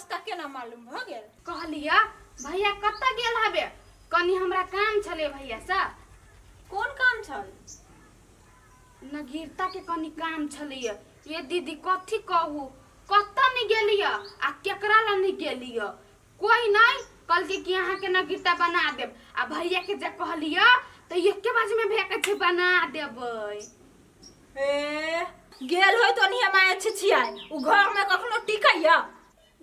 रास्ता केना मालूम भऽ गेल? कहलिया भैया कतऽ गेल हबे? कनी हमरा काम छलै भैया से। कोन काम छल? नगीरता के कनी काम छलैया। ये दीदी कथी कहू, कतऽ नहि गेलिय आ केकरा लग नहि गेलिय, कोई नहीं कहलकै कि अहाँके नगीरता बना देब। आ भैया के जे कहलिय तऽ एके बाजी में भैया कहै छै बना देबै। ए गेल होय तो नहीं माय छिछियाय उ घर में कखनो टिकैया।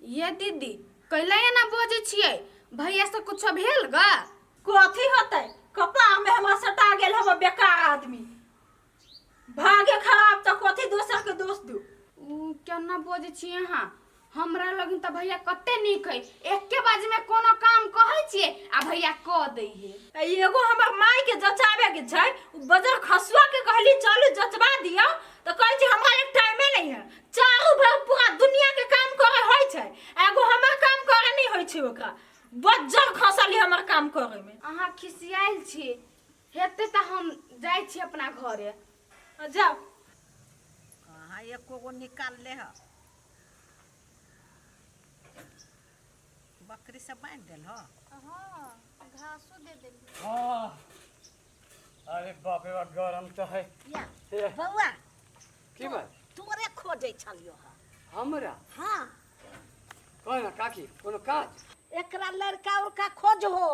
ये दीदी कैला एना बजै छियै? भैया से कुछो भेल ग? कथी होतै, कपार में हमरा सटा गेल हब बेकार आदमी, भागे खराब तऽ कथी दोसर के दोष दू। उ केना बजै छियै अहाँ? हमरा लगिन तऽ भैया कते नीक है, एके बाजी में कोनो काम कहै छियै आ भैया कऽ दै है। एगो हमर माय के जचाबे के छै, उ बजर खसुआ के कहली चलू जचबा दियौ तऽ कहै छै हमरा एक टाइमे नहीं है। चारू भर पूरा दुनिया के काम करे होय छै, एगो हमर काम करे नहीं होय छै, ओकरा बज्जर खसली हमर काम करे में। अहाँ खिसियायल छी हेतै तऽ हम जाइ छी अपना घरे। जाउ। कहाँ एको गो निकालले ह? बकरी सब बांधि देल ह? हाँ, घासो दे देली। हाँ, अरे बाप रे बाप, गरम तो है। या हे, बौआ। की बात? तोरे खोजै छलियो ह। हमरा? हाँ। कह ना काकी, कोनो काज? एकरा लड़का उड़का खोजहो,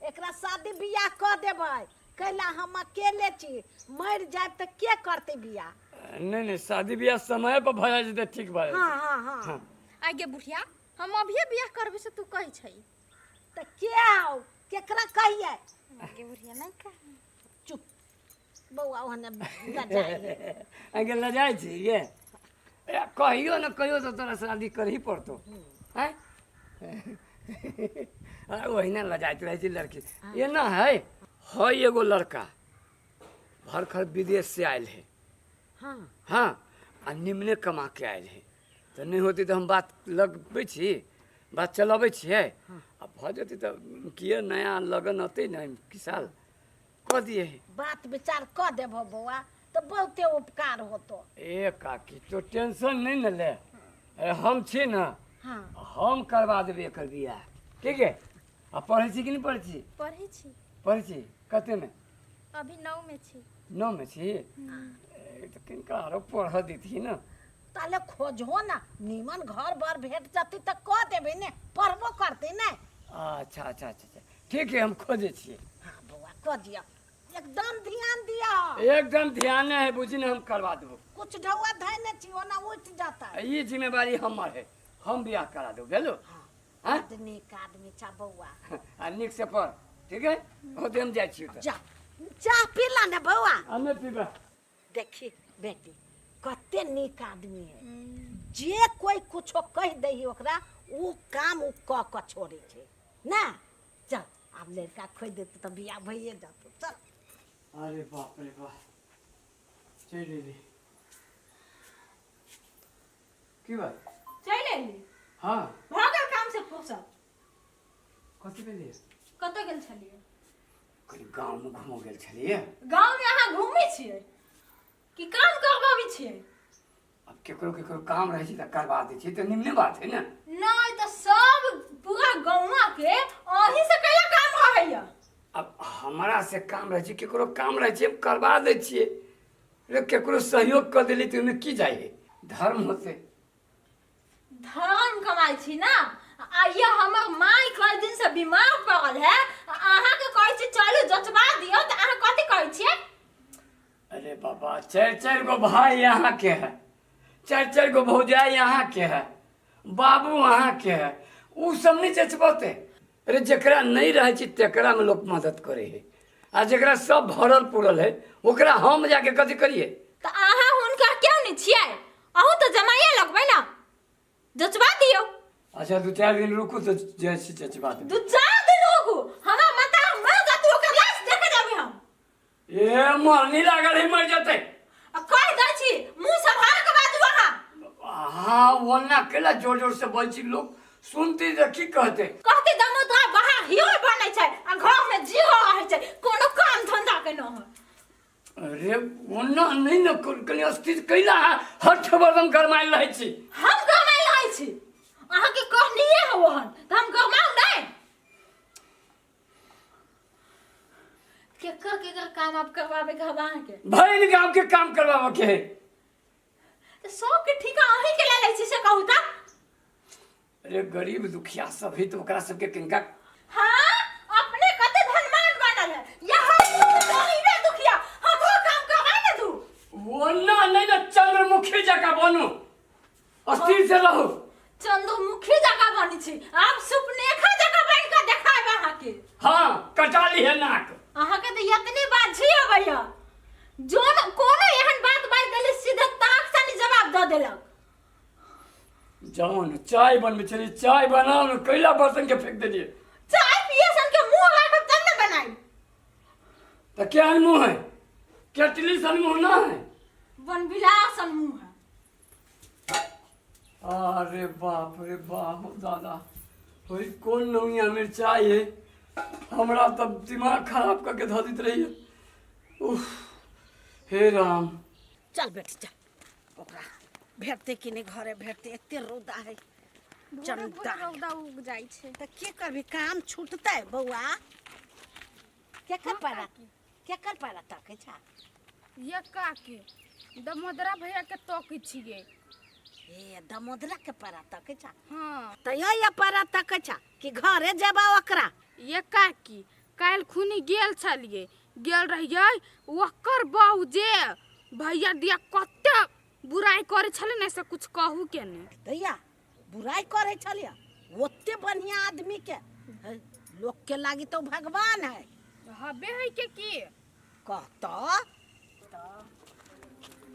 एकरा शादी बियाह कऽ देबै। कैला हम अकेले छी, मरि जायब तऽ के करतै बियाह? नहीं नहीं, शादी बियाह समय पर भऽ जाइ छै तऽ ठीक भऽ जाइ हाँ छै। हाँ हाँ। हाँ। आगे बुढ़िया, हम अभिये बियाह करबै से तू कहै छै? तऽ के आउ, केकरा कहियै? आगे बुढ़िया नहीं कह। चुप बौआ, ओहने लजाइए। अगे लजाइ छी ये? ए, कहियो न कहियो तऽ तोरा शादी करही पड़तौ। हैं, ओहिना लजाइत रहै छै लड़की। एना है, है एगो लड़का भरखर विदेश से आयल है। हाँ। हाँ, आ निम्ने कमा के आयल है, तऽ नहि होतै तऽ हम बात लगबै छी, बात चलबै छियै। आ भऽ जेतै तऽ किए नया लगन अतै ने कि साल कऽ दिए। बात विचार कऽ देबहो बौआ तऽ बहुते उपकार होतो। ए काकी, तो टेंशन नहीं ने ले, ए, हम छी ने। हाँ। हम करवा देबै एकर बियाह, ठीक है? आ पढ़ै छी कि नहि पढ़ै छी? पढ़ै छी। पढ़ै छी? कतेमे? अभी 9 में छी। 9 में छी? ए, तऽ किनका आरो पढ़ऽ देती ने। ताले खोजहो ना, नीमन घर बर भेट जतै तऽ कऽ देबै ने, पढ़बो करतै ने। अच्छा अच्छा अच्छा अच्छा, ठीक है, हम खोजै छियै। हाँ बौआ, कऽ दिअ, एकदम ध्यान दिअ। एकदम ध्यान है बुझी ने, हम करवा देबो। कुछ ढौआ धैने छी, ओना उठि जतै। ई जिम्मेवारी हमर है, हम बियाह करा देबो, बुझलु? हाँ? बड्ड नीक आदमी छा बौआ। आ नीक से पढ़, ठीक है? होते हम जाइ छियै तऽ। जा, चाह पीला ने बौआ। हम नहि पीबै। देखी बेटी, कते नीक आदमी है, जे कोई कुछो कहि दै ओकरा, उ काम उ कऽ कऽ छोड़ै छै ना। चल, आब लड़का खोजि देतै तऽ बियाह भइए जेतौ, चल। अरे बाप रे बाप, चलि एली। की बात? चलि एली? हाँ। भऽ गेल काम से फुर्सत? कथी भेलै? कतऽ गेल छलियै? कनि गाँवमे घूमऽ गेल छलियै। गाँवमे अहाँ घूमै छियै कि काम करबाबै छियै? आब केकरो केकरो काम रहै छै तऽ करबा दै छियै, तऽ निम्ने बात है ने। नहि तऽ सब पूरा गौवा के अहीं से कैला काम रहैया? आब हमरा से काम रहै छै, केकरो काम रहै छै, हम करबा दै छियै। रे, केकरो सहयोग कऽ देली तऽ ओहिमे की जाइ है? धर्म होतै। धर्म कमाइ छी ना। आइए हमर माय कई दिन से बीमार पड़ल है, अहाँके कहै छी चलू जचबा दियौ, तऽ अहाँ कथी कहै छियै? अरे बाबा, चारि चारि गो भाई यहाँ के है, चारि चारि गो भौजाई यहाँ के है, बाबू अहाँ के है, उ सब नहीं जचबते? अरे, जकरा नहीं रहै छै तकरा में लोग मदद करे है, आ जकरा सब भरल पुरल है ओकरा हम जाके कथी करिए? तऽ अहाँ हुनकर क्यों नहीं छियै? अहूँ तऽ जमाइए लगबै ने, जचबा दियौ। अच्छा, दू चारि दिन रुकू तऽ जाइ छी जचबा देबै। दू चारि दिन रुकू? हमरा माता मर जातू, ओकर लाश देखे जाबी हम। ए, मरनी लागल है, मर जेतै। आ कहि दै छी, मुँह सम्हार के बाजू अहाँ। हाँ, ओना केला जोर जोर से बोल छी? लोग सुनती तऽ की कहते? कहते दमोदरा बाहर हीरो बनै छै आ घर में जीरो रहै छै, कोनो काम धंधा के न है। अरे, ओना नहीं ने, कनि अस्थिर कैला हठ बरदम गरमायल रहै छी। हम गरमायल रहै छी? अहाँके कहलिए है ओहन तऽ हम गरमाउ नहि। केकर केकर काम आप करवाबे के हवा अहाँके? भरि गाम के काम करवाबऽ के है। तऽ सबके ठीका अहीं के ले लै छी से कहू तऽ। अरे गरीब दुखिया सब है तो ओकरा सबके किनका। हाँ, अपने कते धनवान बनल है यहाँ गरीबे दुखिया हमरो काम करवा ने दू। वो ना नहीं ना चंद्रमुखी जकाँ बनू, अस्थिर से रहू। चंद्रमुखी जकाँ बनी छी, आब सुपनेखा जकाँ बनि कऽ देखायब अहाँके। हाँ, कटा ली है नाक। अहाँके तऽ एतने बात छी अबैया, जोन कोनो एहन बात बाजि देली सीधे ताक सनी जवाब दऽ देलक। जाओ ने चाय बनबै छलियै, चाय बनाओ ने, कैला बर्तन के फेंक देलियै। चाय पिए सन के मुंह राखब तब ने बनाई। तऽ केहन मुँह है? केटली सन मुँह ना है, बनबिला सन मुंह है। अरे बाप रे बाप, दादा ओहि कोन नौनिया मिरचाइ है, हमरा तब दिमाग खराब करके धऽ दैत रहिए। उफ हे राम। चल बेटी चल, ओकरा भेटतै कि नहि घरे भेटतै, एते रौदा है। भोरे भोरे चंदा रौदा उग जाइ छै। तऽ के करबी, काम छूटतै बौआ। केकर पारा, केकर पारा तकै छा? ये काकी, दमोदरा भैया के तोकै छियै। ए दमोदरा के पारा तकै छा? हाँ। तऽ ये पारा तकै छा कि घरे जेबा ओकरा? ये काकी, काल्हि खुनी गेल छलियै, गेल रहियै, ओकर बहु जे भैया दिया कते बुराइ करै छलै ने से कुछ कहू के नहि। दैया बुराइ करै छलियै ओते बढ़िया आदमी के है, लोक के लागी तो भगवान है। हबे है के की कहता।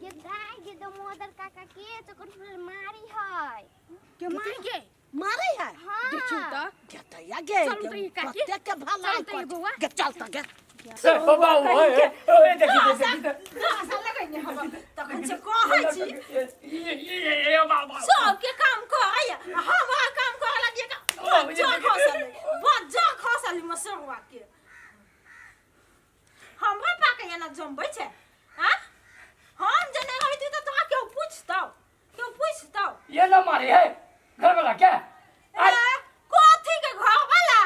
ये दाय गे दमोदर काका के तो कोन मारी है। के मारी गे? मारे है। हाँ। देखियौ तऽ। गे तैया गे। चलू तऽ ई काकी। कते के भलाई चलू तऽ ई कर। बौआ। गे चल तऽ गे। ए बाबा, ओए ओए, देखी देखी घासा लगैने हम तखन से कहै छी। ये ये ये बाबा सबके काम करैया, हमरा काम करे लागिए बज्जा खसल, बज्जा खसल मसरुआ के। हमरा पाके एना जमबै छै आ हम जे नहि रहती तऽ तोरा केओ पूछतौ? केओ पूछतौ? ये ना मारे है घर वाला क्या? ए, कथी के घर वाला,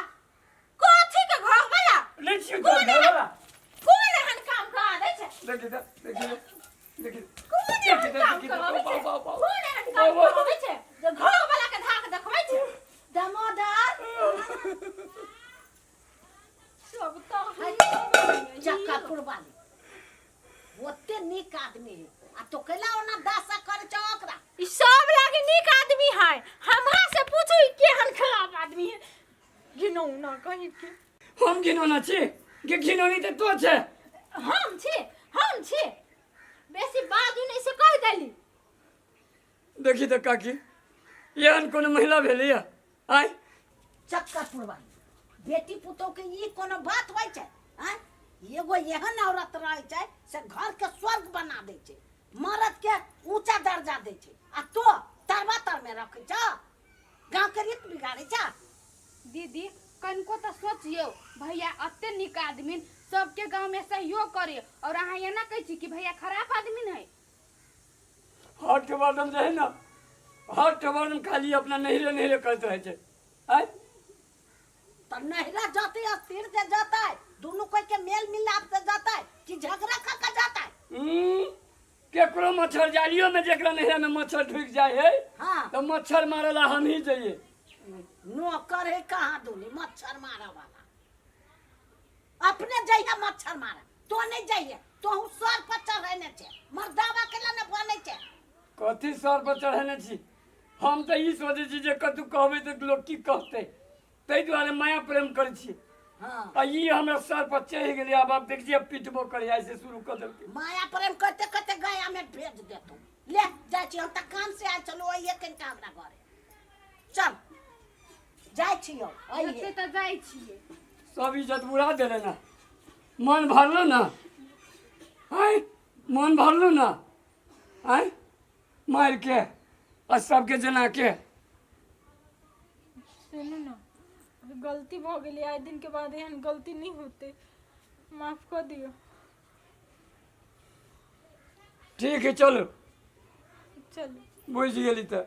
कथी के घर वाला? नहीं छियो तो घर वाला। कोन एहन काम करा दै छै? देखी तऽ, देखी देखी। कोन एहन काम कराबै छै? कोन एहन काम कराबै छै जे घर वाला के धाक देखबै छै? दामोदर सब तऽ चक्का पुरवाली ओते नीक आदमी है आ तो कैला ओना दासा करे छौ ओकरा? ई सब लागे नीक आदमी है, हमरा से पूछू ई केहन खराब आदमी है, घिनौना कहीं के। हम घिनौना छी? गे घिनौनी तऽ तो छै। हम छी, हम छी। बेसी बाजू नहि से कहि देली। देखी तऽ काकी, एहन कोनो महिला भेलैया आय? चक्का पुरवाली बेटी पुतोह के ई कोनो बात होइ छै? आँय, एगो एहन औरत रहै छै से घर के स्वर्ग बना दै छै, मर्द के ऊंचा दर्जा दै छै, आ तो तरबा तर में रखै छ, गाँव के रीत बिगाड़ै छ। दीदी, कनिको तऽ सोचियौ, भैया एते नीक आदमी, सबके गाँव में सहयोग करे और अहाँ एना कहै छी कि भैया खराब आदमी है। हट वर्णन जे है ना, हट वर्णन खाली अपना नहिरे नहिरे करैत रहै छै। आय तऽ नहिरा जतै स्थिर से जतै, दुनू कोई के मेल मिलाप से जतै कि झगड़ा खा के जतै? केकरो मच्छर जालियो में जेकरा नहिरा में मच्छर ढुकि जाइ है हाँ। तऽ मच्छर मारे ला हम ही जइए। नौकर है कहाँ दुनी मच्छर मारे वाला, अपने जइहे मच्छर मारे, तो नहीं जइहे, तो सर पर चढ़ेने छै, मर्दावा के ला ने बनै छै। कथी सर पर चढ़ेने छी? हम तऽ ई सोचै छी जे कतहु कहबै तऽ लोक की कहतै, ताहि दुआरे माया प्रेम करै छी। हाँ। आ ई हमरा सर पर चढ़ि गेलै, आब आब देख छियै पिटबो करै, आइ से शुरू कऽ देलकै। माया प्रेम करते करते गया में भेज देतौ। ले जाइ छी हम तऽ काम से आयल छलहुँ, अइहे कनिका हमरा घरे चल जाइ छियौ। एते अइहे तऽ जाइ छियै। सब इज्जत बुरा देले ना, मन भरलो ना? आँय मन भरलो ना? आँय मारि के आ सबके जना के। सुनू ने, गलती भऽ गेलै, आइ दिनके बाद एहन गलती नहि होतै, माफ कऽ दियौ। ठीक है, चलू। चलू। बुझि गेली तऽ।